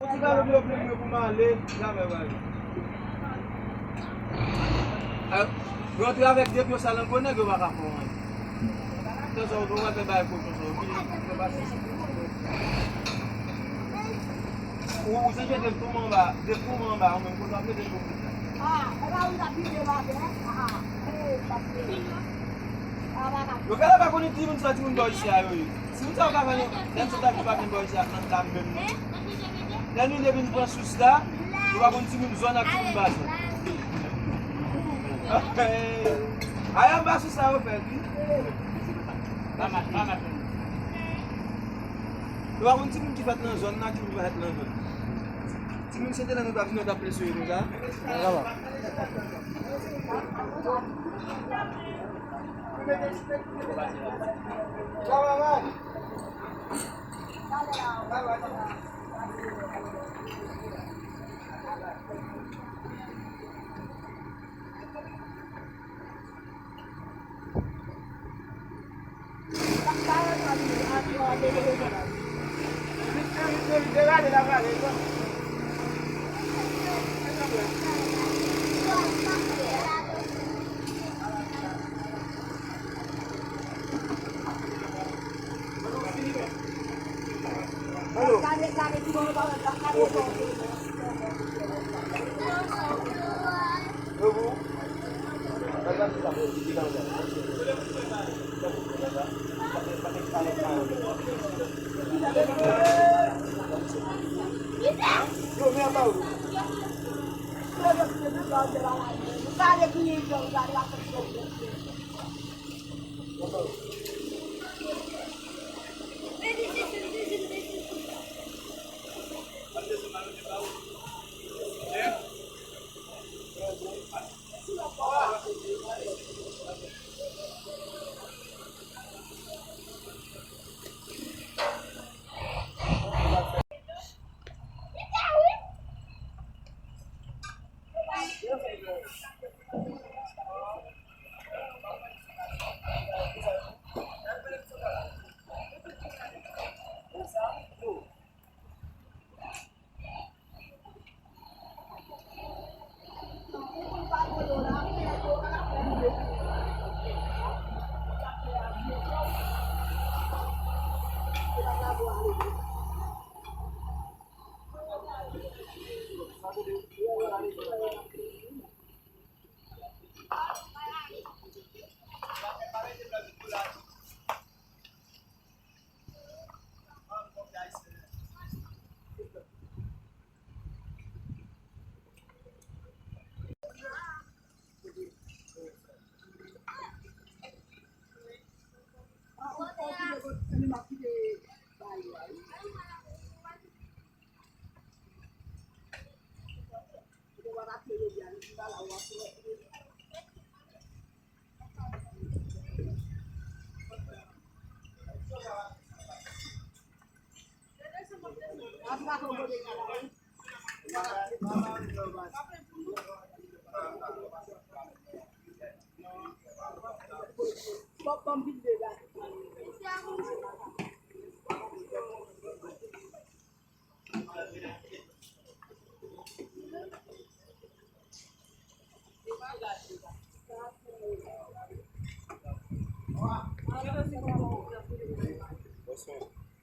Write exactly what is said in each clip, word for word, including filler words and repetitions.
Ti kado vle oblije pou m ale, jamè bay. Rantre avèk de pye sal ankò, nèg yo pa ka fè w anyen. Tan sa, ou pral fè bagay kochon sa, ou vini, ou fè pase. Ou, ou se jete tonm anba, de tonm anba, ou menm, kote w ap mete tonm sa. Yo genlè pa konnen timoun sa, timoun bò isi a yo ye. Timoun sa yo pa konnen, lè m sot la, yo pa konn bò isi a, nan dam menm. Lè nou vin pran sous la, yo pa konn timoun zòn ak timoun ba zòn. Ay, anba sous la, yo fè, wi. Yo pa konn timoun ki fèt nan zòn nan, timoun ki pa fèt nan zòn. Timoun se te lè nou t ap vin, yo t ap presye nou sa.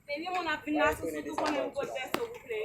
Depi moun ap vin la, sou sou tou konnen m pot vè silvouplè.